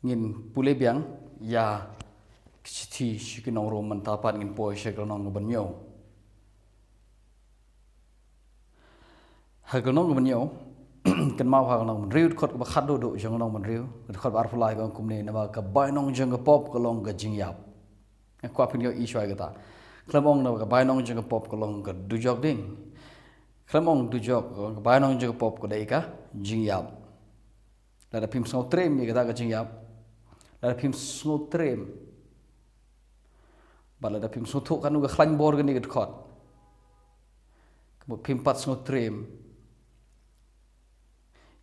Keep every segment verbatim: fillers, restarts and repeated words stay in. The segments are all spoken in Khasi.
Ngin pule biang ïa ki shithi sha ki nong Rom mynta pat, ngin poi sha ka lynnong kaba hynñiew. Ha ka lynnong kaba hynñiew, kynmaw ha ka lynnong kaba hynriew, dkhot kaba khatduh duh jong ka lynnong kaba hynriew, dkhot ba arphew lai ka ong kumne: Namar ka bainong jong ka pop ka long ka jingïap. Nga kwah phin ïohi shuwa ïa kata. Khlem ong namar ka bainong jong ka pop ka long ka dujok ding. Khlem ong dujok, ka bainong jong ka pop ka dei ka jingïap. Lada phim sngewtriem ïa kata ka jingïap, lada phim sngewtriem, bad lada phim sngewthuh katno ka khlaiñ bor kane ka dkhot, ka mut phim pat sngewtriem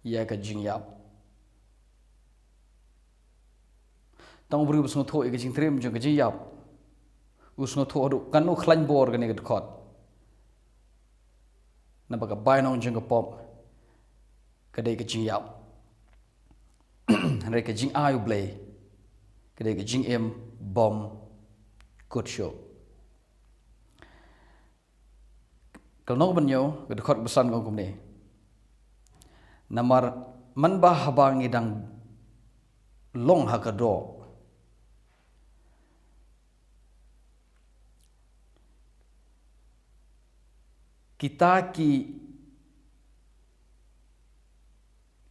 ïa ka jingïap. Tang u briew ba sngewthuh ïa ka jingtriem jong ka jingïap, u sngewthuh haduh katno khlaiñ bor kane ka dkhot. Namar ka bainong jong ka pop ka dei ka jingïap. Hynrei ka jingai U Blei ka dei ka jingim bymkut shuh. Ka lynnong kaba hynñiew, ka dkhot kaba san ka ong kumne: Namar mynba haba ngi dang long ha ka doh, kita ki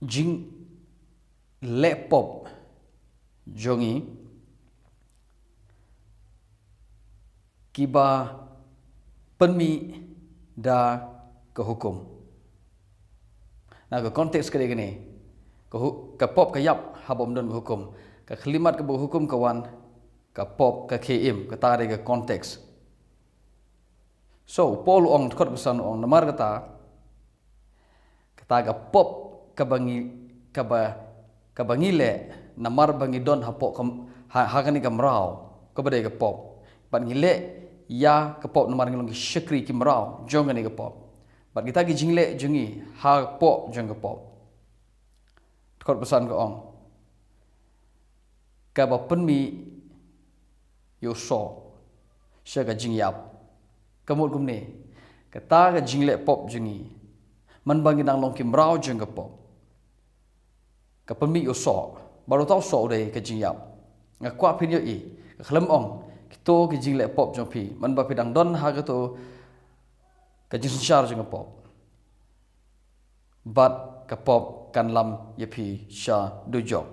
jingleh pop jong ngi kiba pynmih da ka hukum. Na ka context ka dei kane, ka, hu- ka pop ka ïap haba ym don ka hukum. Ka khyllipmat kaba ka hukum ka wan, ka pop ka khie im. Kata dei ka context. So u Paul u ong, dkhot kaba san u ong, namar kata, kata ka pop kaba ngi, kaba, kaba ngi leh namar ba ngi don hapoh ka, ha, ha kane ka mraw kaba dei ka pop, bad ngi leh ïa ka pop namar ngi long ki shakri ki mraw jong kane ka pop, bad kita ki jingleh jong ngi hapoh jong ka pop. Dkhot ba san ka ong, kaba pynmih ïa u soh sha ka jingïap. Ka mut kumne, kata ka jingleh pop jong ngi, mynba ngi dang long ki mraw jong ka pop, ka pynmih ïa u soh. Bad uta u soh u dei ka jingïap. Nga kwah phin ïohi, ka khlem ong kito ki jingleh pop jong phi, mynba phi dang don ha kato ka jingsynshar jong ka pop, bad ka pop kan lam ïa phi sha dujok.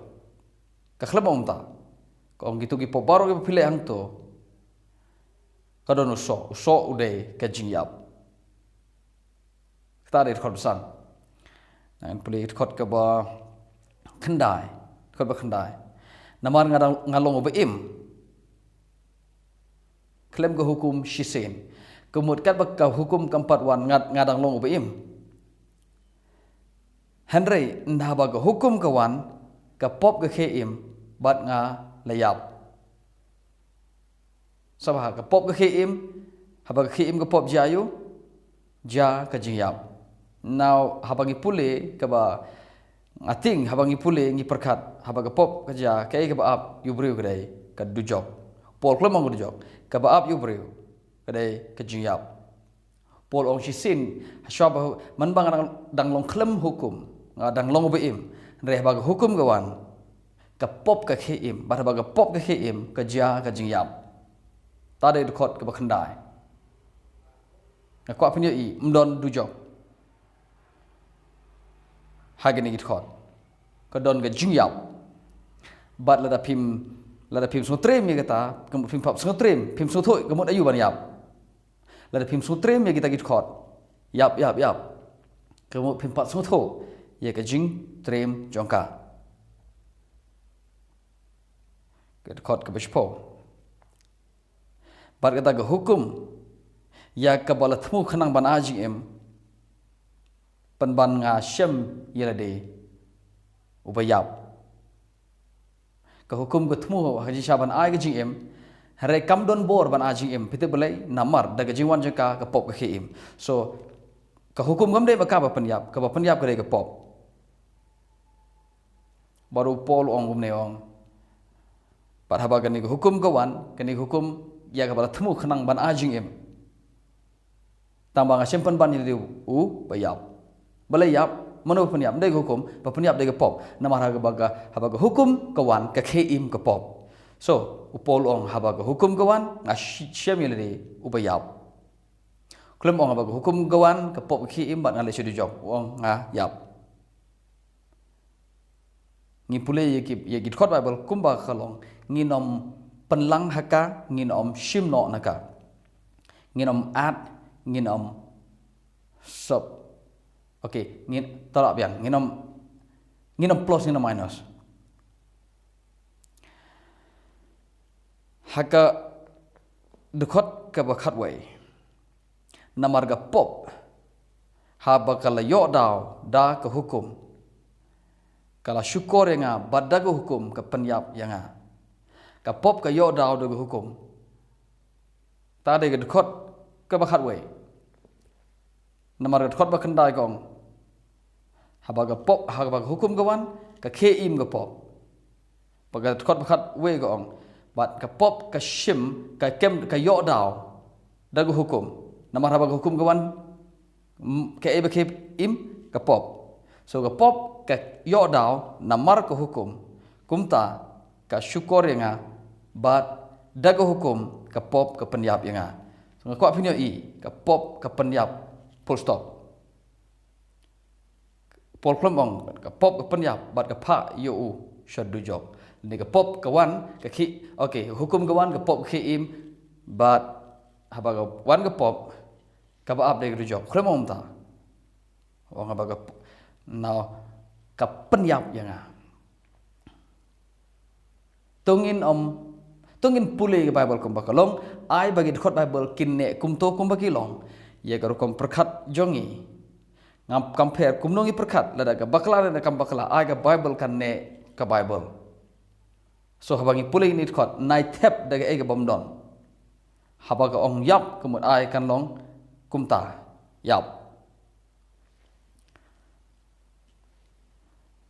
Ka khlem ong kumta, ka ong kito ki pop baroh kiba phi leh hangto, ka don u soh, u soh u dei ka jingïap. Kata dei dkhot ba san. Ngan pule dkhot kaba khyndai, dkhot ba khyndai: Namar nga dang, nga long uba im khlem ka hukum shisien. Ka mut katba ka hukum kam pat wan, nga, nga dang long uba im. Hynrei ynda haba ka hukum ka wan, ka pop ka khie im, bad nga la ïap. Sa ba ha ka pop ka khie im, haba ka khie im ka pop, jia ïa u, jia ka jingïap. Now haba ngi pule kaba, nga think haba ngi pule ngi pyrkhat, haba ka pop ka jia, kaei kaba ap ïa u briew? Ka dei ka dujok. Paul khlem ong ka dujok, kaba ap ïa u briew ka dei ka jingïap. Paul ong shisien, hashwa ba, mynba nga dang, dang long khlem hukum, nga dang long uba im. Hynrei haba ka hukum ka wan, ka pop ka khie im, bad haba ka pop ka khie im, ka jia ka jingïap. Ta dei dkhot kaba khyndai. Nga kwah phin ïohi, ym don dujok ha kine ki dkhot. Ka don ka jingïap. Bad lada phim, lada phim sngewtriem ïa kata, ka mut phim pap sngewtriem, phim sngewthuh ka mut aïu ban ïap. Lada phim sngewtriem ïa kita ki dkhot, ïap, ïap, ïap, ka mut phim pat sngewthuh ïa ka jingtriem jong ka. Ka dkhot kaba shiphew: Bad kata ka hukum ïa kaba la thmu khnang ban ai jingim, pynban nga shem ïa lade uba ïap. Ka hukum ka thmu ha ka jingshisha ban ai ka jingim, hynrei kam don bor ban ai jingim. Phi tip balei? Namar da ka jingwan jong ka, ka pop ka khie im. So ka hukum kam dei ba kaba pynïap, kaba pynïap ka dei ka pop. Bad u Paul u ong kumne, u ong, bad haba kane ka hukum ka wan, kane ka hukum ïa kaba la thmu khnang ban ai jingim, tang ba nga shem pynban ïa lade uba ïap. Balei ïap? Mano ba pynïap? Ym dei ka hukum ba pynïap, dei ka pop. Namar haba ka, haba ka hukum ka wan, ka khie im ka pop. So u Paul u ong, haba ka hukum ka wan, nga shi-, shem ïa lade uba ïap. Khlem ong haba ka hukum ka wan, ka pop ka khie im bad nga leh sha dujok. U ong nga ïap. Ngi pule ïa ki, ïa ki dkhot Baibl kumba ka long. Ngin ym pynlang ha ka, ngin ym shim noh na ka. Ngin ym add, ngin ym sub. Okay, ngin, to lah biang, ngin ym, ngin ym plus, ngin ym minus. Ha ka dkhot kaba khatwei. Namar ka pop, haba ka la ïoh daw da ka hukum, ka la shukor ïa nga, bad da ka hukum ka pynïap ïa nga. Ka pop ka ïoh daw da ka hukum. Ta dei ka dkhot kaba khatwei. Namar ka dkhot ba khyndai ka ong, haba ka pop, haba ka hukum ka wan, ka khie im ka pop. Bad ka dkhot ba khatwei ka ong, bad ka pop ka shim, ka kem, ka ïoh daw da ka hukum. Namar haba ka hukum ka wan, mm, kaei ba khie im? Ka pop. So ka pop ka ïoh daw namar ka hukum. Kumta ka shukor ïa nga, bad da ka hukum ka pop ka pynïap ïa nga. So nga kwah phin ïohi, ka pop ka pynïap, full stop. Paul khlem ong ka pop ka pynïap bad ka phah ïa u sha dujok. Lane ka pop ka wan, ka khie, okay, hukum ka wan, ka pop ka khie im, bad haba ka wan ka pop, kaba ap dei ka dujok. Khlem ong kumta. Ong haba ka p-, na, ka pynïap ïa nga. To ngin ym, to ngin pule ka Baibl kumba ka long, ai ba ki dkhot Baibl kin neh kumto kumba ki long ïa ka rukom pyrkhat jong ngi. Ngam compare kumno ngi pyrkhat, lada ka bakla lada kam bakla, ai ka Baibl kan neh ka Baibl. So haba ngi pule ïa ki dkhot, nai thep da kaei ka bym don. Haba ka ong ïap, ka mut ai kan long kumta, ïap.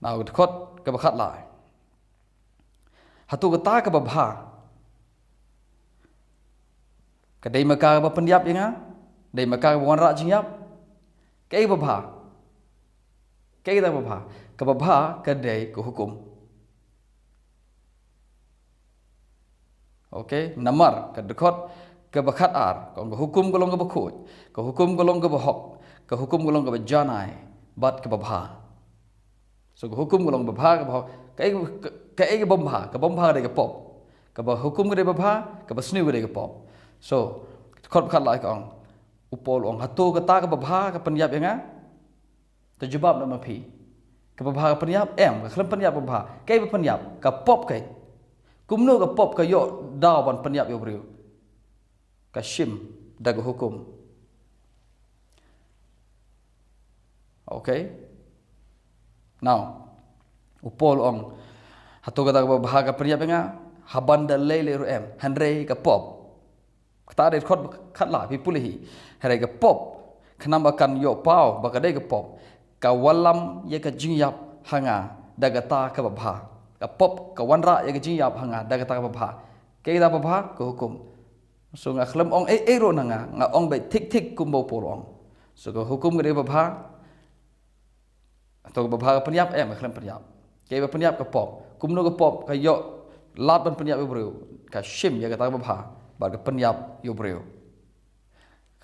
Na ka dkhot kaba khatlai. Hato kata kaba bha ka dei ma ka kaba pynïap ïa nga? Dei ma ka kaba wanrah jingïap? Kaei kaba bha? Kaei kata kaba bha? Kaba bha ka dei ka hukum. Okay, namar ka dkhot kaba khatar ka ong ka hukum ka long kaba khuid, ka hukum ka long kaba hok, ka hukum ka long kaba janai bad kaba bha. So ka hukum ka long kaba bha, kaba hok, kaei, ka, kaei ka bym bha? Ka bym bha ka dei ka pop. Kaba hukum ka dei ba bha, kaba sniew ka dei ka pop. So ka dkhot ba khatlai ka ong, u Paul u ong, hato kata kaba bha ka pynïap ïa nga? Te jubab na ma phi. Kaba bha ka pynïap? Em, ka khlem pynïap ba bha. Kaei ba pynïap? Ka pop, kaei? Kumno ka pop ka ïoh daw ban pynïap ïa u briew? Ka shim da ka hukum. Okay? Now u Paul u ong, hato kata kaba bha ka pynïap ïa nga? Haban da lei lei ruh em, hynrei ka pop. Kata dei dkhot khatlai, phi pule hi. Hynrei ka pop, khnang ba kan ïoh paw ba ka dei ka pop, ka wallam ïa ka jingïap ha nga da kata kaba bha. Ka pop ka wanrah ïa ka jingïap ha nga da kata kaba bha. Kaei kata ba bha? Ka hukum. So nga khlem ong ei ei ruh na nga, nga ong beit thik thik kumba u Paul u ong. So ka hukum ka dei ba bha. Hato kaba bha ka pynïap? Em, ka khlem pynïap. Kaei ba pynïap? Ka pop. Kumno ka pop ka ïoh lad ban pynïap ïa u briew? Ka shim ïa kata kaba bha bad ka pynïap ïa u briew.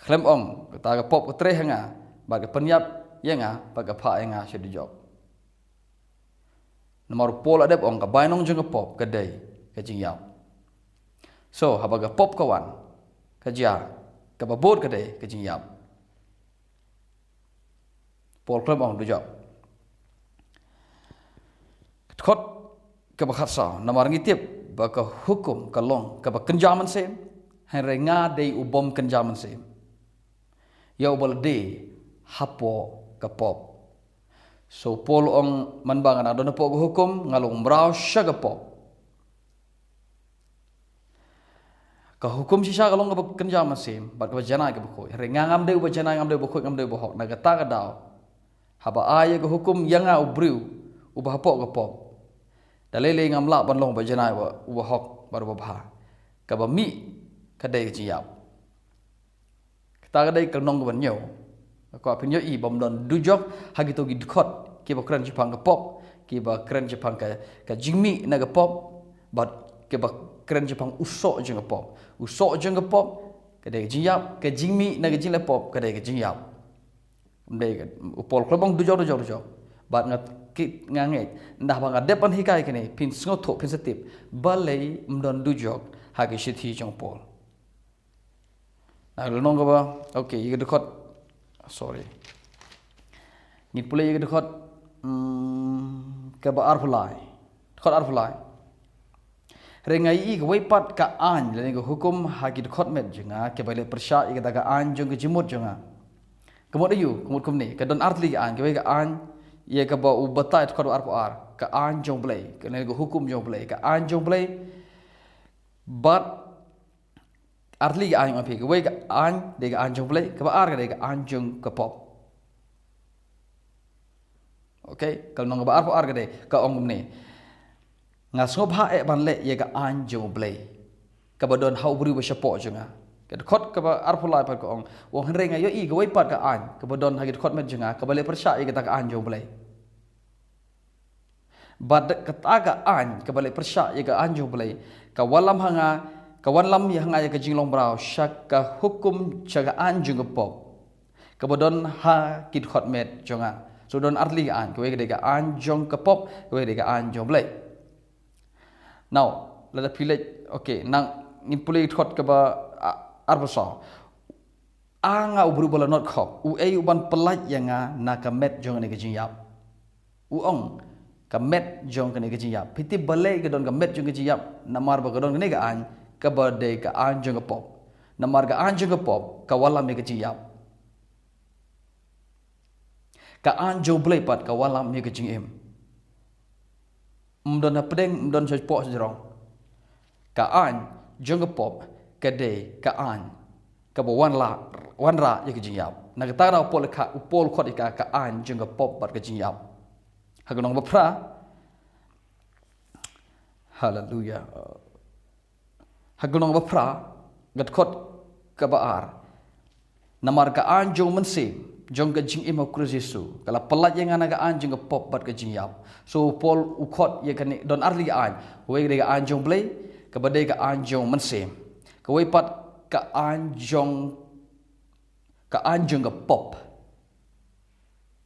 Khlem ong, kata ka pop ka trei ha nga bad ka pynïap ïa nga bad ka phah ïa nga sha dujok. Namar u Paul u dep ong ka bainong jong ka pop ka dei ka jingïap. So haba ka pop ka wan, ka jia, kaba bud ka dei ka jingïap. Paul khlem ong dujok. Dkhot kaba khatsaw, namar ngi tip ba ka hukum ka long kaba kynja mynsiem, hynrei nga dei u bym kynja mynsiem ïa uba lade hapoh ka pop. So Paul u ong, man ba nga dang don hapoh ka hukum, nga long mraw sha ka pop. Ka hukum shisha ka long kaba kynja mynsiem bad kaba janai kaba khuid. Hynrei nga ngam dei uba janai, ngam dei uba khuid, ngam dei uba hok. Na kata ka daw, haba ai ïa ka hukum ïa nga u briew uba hapoh ka pop, da lei lei ngam lah ban long uba janai, uba, uba hok bad uba bha. Kaba mih ka dei ka jingïap. Kata ka dei ka lynnong kaba hynñiew. Ka kwah phin ïohi ba ym don dujok ha kito ki dkhot kiba kren shaphang ka pop, kiba kren shaphang ka, ka jingmih na ka pop, bad kiba kren shaphang u soh jong ka pop. U soh jong ka pop ka dei ka jingïap, ka jingmih na ka jingleh pop ka dei ka jingïap. Ym dei ka, u Paul u khlem ong dujok, dujok, dujok. Bad nga, ki, nga ngeit, ynda ba nga dep ban hikai kane, phin sngewthuh, phin sa tip balei ym don dujok ha ki shithi jong u Paul. Na ka lynnong kaba, okay, ïa ka dkhot, sorry. Ngin pule ïa ka dkhot, mm, kaba arphew lai. Dkhot arphew lai. Hynrei nga ïohi kawei pat ka aiñ lane ka hukum ha ki dkhot met jong nga, kiba leh pyrshah ïa kata ka aiñ jong ka jingmut jong nga. Ka mut aïu, ka mut kumne, ka don artylli ka aiñ, kawei ka aiñ, ïa kaba u batai dkhot arphew ar, ka aiñ jong u Blei, ka, lane ka hukum jong u Blei, ka aiñ jong u Blei. Bad artylli ka aiñ, ong phi, kawei ka aiñ, dei ka aiñ jong u Blei, kaba ar ka dei ka aiñ jong ka pop. Okay, ka lynnong kaba arphew ar ka dei, ka ong kumne. Nga sngewbha eh ban leh ïa ka aiñ jong u Blei, kaba don ha u briew ba shapoh jong nga. Ka dkhot kaba arphew lai pat ka ong, u ong hynrei nga ïohi kawei pat ka aiñ, kaba don ha ki dkhot met jong nga, kaba leh pyrshah ïa kata ka aiñ jong u Blei. Bad kata ka aiñ, kaba leh pyrshah ïa ka aiñ jong u Blei, ka wallam ha nga, ka wallam ïa ha nga ïa ka jinglong mraw sha ka hukum, sha ka aiñ jong ka pop, kaba don ha ki dkhot met jong nga. So don artylli ka aiñ, kawei ka dei ka aiñ jong ka pop, kawei ka dei ka aiñ jong u Blei. Now, lada phi leit, okay, nang ngin pule dkhot kaba, a, arphew saw. A nga u briew ba la notkhop, uei u ban pyllait ïa nga na ka met jong kane ka jingïap? U ong, ka met jong kane ka jingïap. Phi tip balei ka don ka met jong ka jingïap? Namar ba ka don kane ka aiñ, kaba dei ka aiñ jong ka pop. Namar ka aiñ jong ka pop ka wallam ïa ka jingïap. Ka aiñ jong u Blei pat ka wallam ïa ka jingim. Ym don hapdeng, ym don shapoh shajrong. Ka aiñ jong ka pop ka dei ka aiñ kaba wanrah, wanrah ïa ka jingïap. Na kata ka daw u Paul u khot, u Paul u khot ïa ka ka aiñ jong ka pop bad ka jingïap. Ha ka lynnong ba phra. Haleluya. Ha ka lynnong ba phra, ka dkhot kaba ar. Namar ka aiñ jong u Mynsiem jong ka jingim ha u Khrist Jisu, ka la pyllait ïa nga na ka aiñ jong ka pop bad ka jingïap. So u Paul u khot ïa kane, don artylli ka aiñ. Kawei ka dei ka aiñ jong u Blei, kaba dei ka aiñ jong u Mynsiem. Kawei pat ka aiñ jong, ka aiñ jong ka pop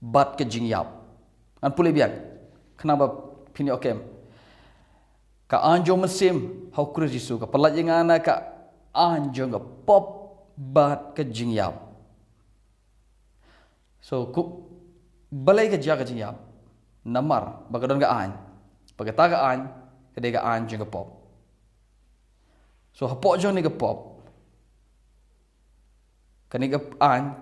bad ka jingïap. Ngan pule biang, khnang ba phin ïoh kem. Ka aiñ jong u Mynsiem ha u Khrist Jisu ka pyllait ïa nga na ka aiñ jong ka pop bad ka jingïap. So, ku, balei ka jia ka jingïap? Namar ba ka don ka aiñ, ba kata ka aiñ ka dei ka aiñ jong ka pop. So hapoh jong kane ka pop, kane ka aiñ,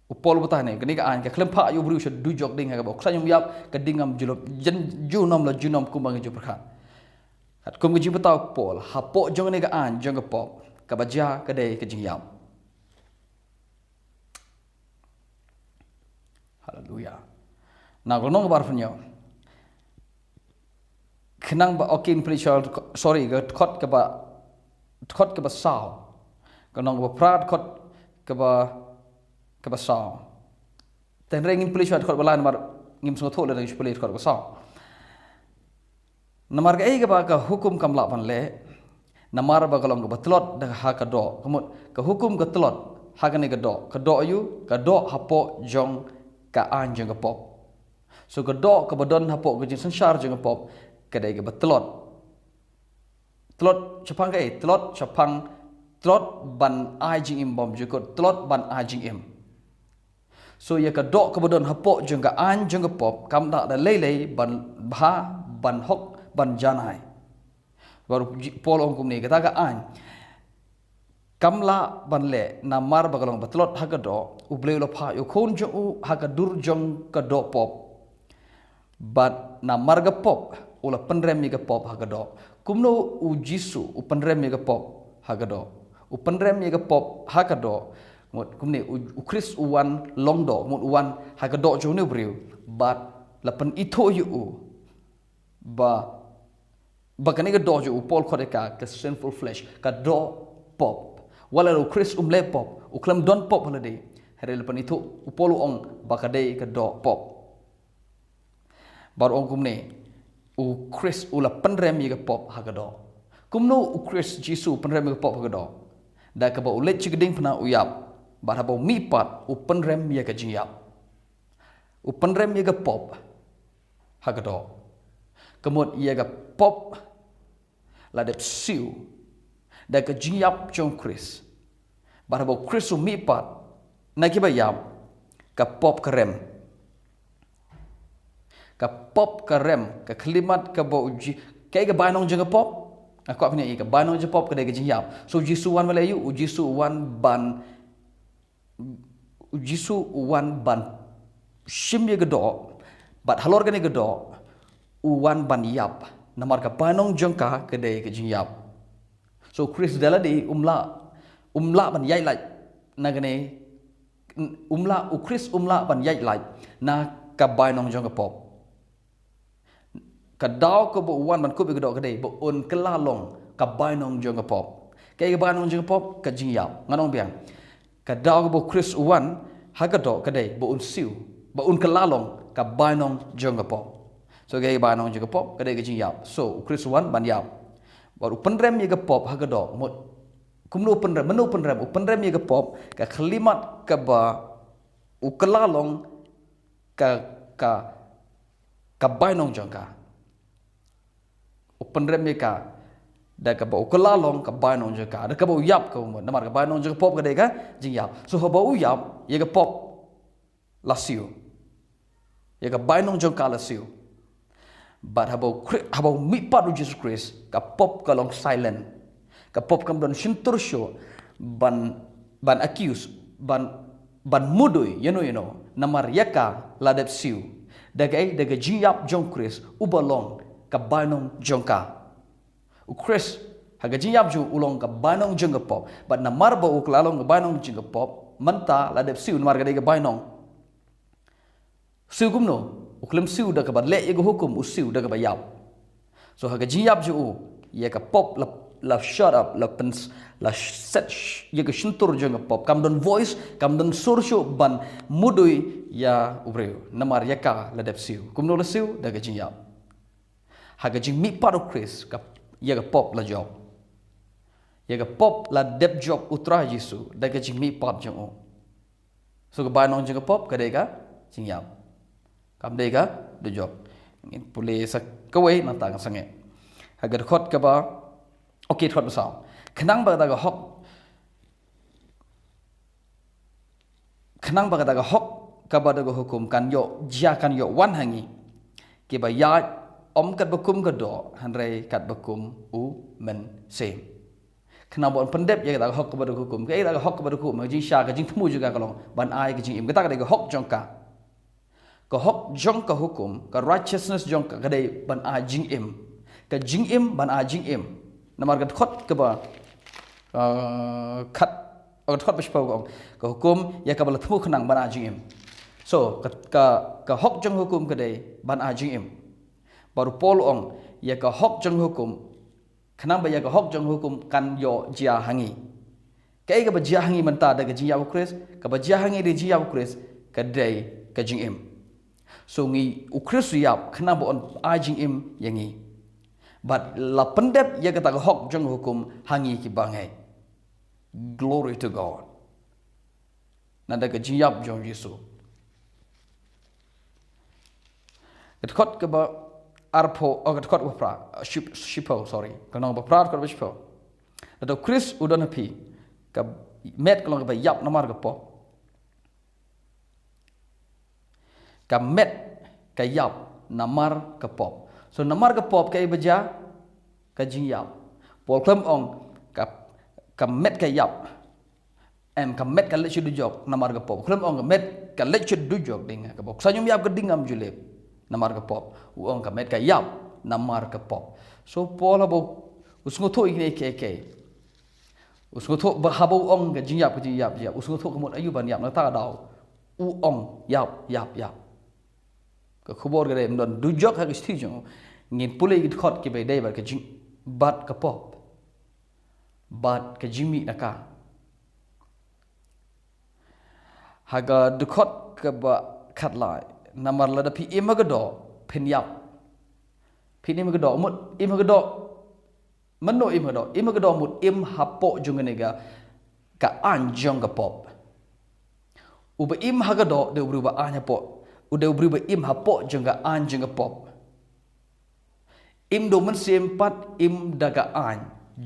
u Paul u batai ne, kane ka aiñ ka khlem phah ïa u briew sha dujok ding ha kaba u khlaiñ um ïap, ka ding ngam ju lop, jan junom la junom kumba ngi ju pyrkhat. Katkum ka jingbatai u Paul, hapoh jong kane ka aiñ jong ka pop, kaba jia ka dei ka jingïap. Haleluya. Na ka lynnong kaba arphew hynñiew. Khnang ba, okay, ngin pule, sorry, ka dkhot kaba, dkhot kaba saw. Ka lynnong kaba phra, dkhot kaba, kaba saw. Te hynrei ngin pule shuwa dkhot ba lai namar ngim sngewthuh lada ngi shu pule dkhot kaba saw. Namar kaei kaba ka hukum kam lah ban leh? Namar ba ka long kaba tlot da ha ka doh. Ka mut, ka hukum ka tlot ha kane ka doh. Ka doh aïu? Ka doh hapoh jong ka aiñ jong ka pop. So ka doh kaba don hapoh ka jingsynshar jong ka pop ka dei kaba tlot. Tlot shaphang kaei? Tlot shaphang, tlot ban ai jingim bymjukut, tlot ban ai jingim. So ïa ka doh kaba don hapoh jong ka aiñ jong ka pop kam lah da lei lei ban bha, ban hok, ban janai. Bad u Paul u ong kumne, kata ka aiñ kam lah ban leh namar ba ka long ba tlot ha ka doh, U Blei u la phah ïa u khun jong u ha ka dur jong ka doh pop. Bad namar ka pop u la pynrem ïa ka pop ha ka doh. Kumno U Jisu u pynrem ïa ka pop ha ka doh? U pynrem ïa ka pop ha ka doh. Mut kumne, u, U Khrist u wan long doh, mut u wan ha ka doh jong une u briew. Bad la pynithuh ïa u ba, ba kane ka doh jong u, Paul u khot ïa ka ka sinful flesh, ka doh pop. Wat la U Khrist um leh pop, u khlem don pop ha lade. Hynrei la pynithuh u Paul u ong ba ka dei ka doh pop. Bad u ong kumne, u Khrist u la pynrem ïa ka pop ha ka doh. Kumno u Khrist Jisu u pynrem ïa ka pop ha ka doh? Da kaba u leit sha ka diengphna u ïap, bad haba u mihpat u pynrem ïa ka jingïap. U pynrem ïa ka pop ha ka doh. Ka mut ïa ka pop la dep siew da ka jingïap jong u Khrist. Bad haba u Khrist u mihpat na kiba ïap, ka pop ka rem. Ka pop ka rem, ka khyllipmat kaba u Ji-, kaei ka bainong jong ka pop? Nga kwah phin ïohi, ka bainong jong ka pop ka dei ka jingïap. So u Jisu u wan ban leh aïu? U Jisu u wan ban U Jisu u wan ban shim ïa ka doh, bad halor kane ka doh u wan ban ïap, namar ka bainong jong ka ka dei ka jingïap. So u Khrist da lade um lah, um lah ban ïaid lait na kane, um lah, u Khrist um lah ban ïaid lait na ka bainong jong ka pop. Ka daw kaba u wan ban kup ïa ka doh ka dei ba un kylla long ka bainong jong ka pop. Kaei ka bainong jong ka pop? Ka jingïap. Ngan ong biang. Ka daw kaba u Khrist u wan ha ka doh ka dei ba un siew, ba un kylla long ka bainong jong ka pop. So kaei ka bainong jong ka pop? Ka dei ka jingïap. So u Khrist u wan ban ïap. Bad u pynrem ïa ka pop ha ka doh, mut kumno u pynrem, mano u pynrem? U pynrem ïa ka pop, ka khyllipmat kaba u kylla long ka, ka, ka bainong jong ka. U pynrem ïa ka da kaba u kylla long ka bainong jong ka, da kaba u ïap, ka mut, namar ka bainong jong ka pop ka dei ka jingïap. So haba u ïap, ïa ka pop la siew, ïa ka bainong jong ka la siew. Bad haba u Khri-, haba u mihpat u Jisu Khrist, ka pop ka long silent. Ka pop kam don shyntur shuh ban, ban accuse, ban, ban mudui ïano ïano, namar ïa ka la dep siew da kaei? Da ka jingïap jong u Khrist uba long ka bainong jong ka. U Khrist ha ka jingïap jong u u long ka bainong jong ka pop. Bad namar ba u kylla long ka bainong jong ka pop, mynta la dep siew namar ka dei ka bainong. Siew kumno? U khlem siew da kaba leh ïa ka hukum, u siew da kaba ïap. So ha ka jingïap jong u, ïa ka pop la, la shut up, la pyn-, la set sh-, ïa ka shyntur jong ka pop. Kam don voice, kam don sur shuh ban mudui ïa u briew. Namar ïa ka la dep siew. Kumno la siew? Da ka jingïap. Ha ka jingmihpat u Khrist, ka, ïa ka pop la jop. Ïa ka pop la dep jop u Trai Jisu da ka jingmihpat jong u. So ka bainong jong ka pop ka dei ka jingïap. Kam dei ka dujok. Ngin pule sa kawei nangta ngan sangeh. Ha ka dkhot kaba, okay, dkhot ba saw. Khnang ba kata ka hok, khnang ba kata ka hok kaba da ka hukum kan ïoh jia, kan ïoh wan ha ngi kiba ïaid, ym katba kum ka doh, hynrei katba kum u Mynsiem. Khnang ba un pyndep ïa kata ka hok kaba da ka hukum. Kaei kata ka hok kaba da ka hukum? Ka jingshisha, ka jingthmu jong ka ka long ban ai ka jingim. Kata ka dei ka hok jong ka. Ka hok jong ka hukum, ka righteousness jong ka ka dei ban ai jingim. Ka jingim, ban ai jingim. Namar ka dkhot kaba, uh, khat, oh, ka dkhot ba shiphew ka ong, ka hukum ïa kaba la thmu khnang ban ai jingim. So ka, ka, ka hok jong hukum ka dei ban ai jingim. Bad u Paul u ong ïa ka hok jong hukum, khnang ba ïa ka hok jong hukum kan ïoh jia ha ngi. Kaei kaba jia ha ngi mynta da ka jingïap u Khrist? Kaba jia ha ngi da ka jingïap u Khrist ka dei ka jingim. So ngi, u Khrist u ïap khnang ba un ai jingim ïa ngi. Bad la pyndep ïa kata ka hok jong hukum ha ngi kiba ngeit. Glory to God. Na da ka jingïap jong Jisu. Ka dkhot kaba arphew, oh, ka dkhot ba phra, ship-, shiphew, sorry. Ka nong ba phra, dkhot ba shiphew. Lada u Khrist u don ha phi, ka met ka long kaba ïap namar ka pop. Ka met ka ïap namar ka pop. So namar ka pop kaei ba jia? Ka jingïap. Paul khlem ong ka, ka met ka ïap. Em, ka met ka leit sha dujok namar ka pop. Khlem ong ka met ka leit sha dujok ding, ka pop. Sa ñium ïap ka ding ngam ju lip namar ka pop. U ong ka met ka ïap namar ka pop. So Paul haba u sngewthuh ïa kine kiei kiei. U sngewthuh ba haba u ong ka jingïap, ka jingïap, jingïap. U sngewthuh ka mut aïu ban ïap, na kata ka daw u ong ïap, ïap, ïap. Ka khubor ka dei ym don dujok ha ka shithi jong u. Ngin pule ïa ki dkhot kiba ïadei bad ka jing, bad ka pop. Bad ka jingmih na ka. Ha ka dkhot kaba khatlai, namar lada phi im ha ka doh, phin ïap. Phin im ha ka doh, mut im ha ka doh. Mano im ha ka doh? Im ha ka doh mut im hapoh jong kane ka, ka aiñ jong ka pop. Uba im ha ka doh dei u briew ba aiñ hapoh. U dei u briew ba im hapoh jong ka aiñ jong ka pop. Im da u mynsiem pat im da ka aiñ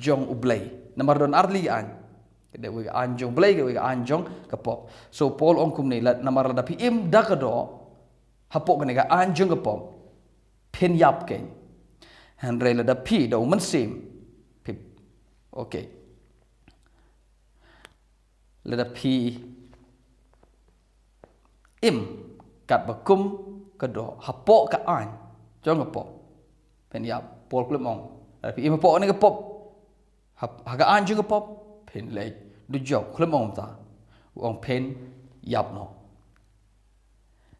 jong U Blei. Namar don artylli ka aiñ. Ka dei ka aiñ jong U Blei, ka dei ka aiñ jong ka pop. So Paul ong kumne, lada, namar lada phi im da ka doh hapoh kane ka aiñ jong ka pop, phin ïap kein. Hynrei lada phi da u mynsiem, phi, okay. Lada phi im katba kum ka doh hapoh ka aiñ jong ka pop, phin ïap. Paul khlem ong lada phi im hapoh kane ka pop, ha, ha ka aiñ jong ka pop, phin leit dujok. Khlem ong kumta. U ong phin ïap noh.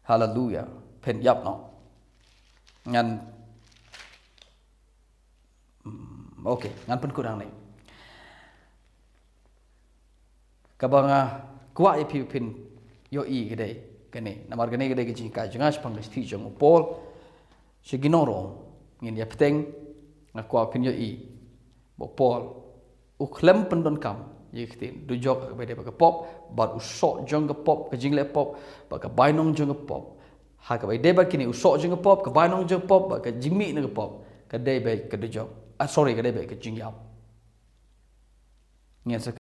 Haleluya. Phin ïap noh. Ngan, mm, okay, ngan pynkut hangne. Kaba nga kwah ïa phi phin ïohi ka dei kane. Namar kane ka dei ka jinghikai jong nga shaphang ka shithi jong u Paul sha ki nong Rom. Ngin ïa bteng, nga kwah phin ïohi ba u Paul u khlem pyndonkam ïa ka ktien dujok ha kaba ïadei bad ka pop, bad u soh jong ka pop, ka jingleh pop, bad ka bainong jong ka pop. Ha kaba ïadei bad kine, u soh jong ka pop, ka bainong jong ka pop, bad ka jingmih na ka pop, ka dei beit ka dujok. Ah, sorry, ka dei beit ka jingïap. Ngin sa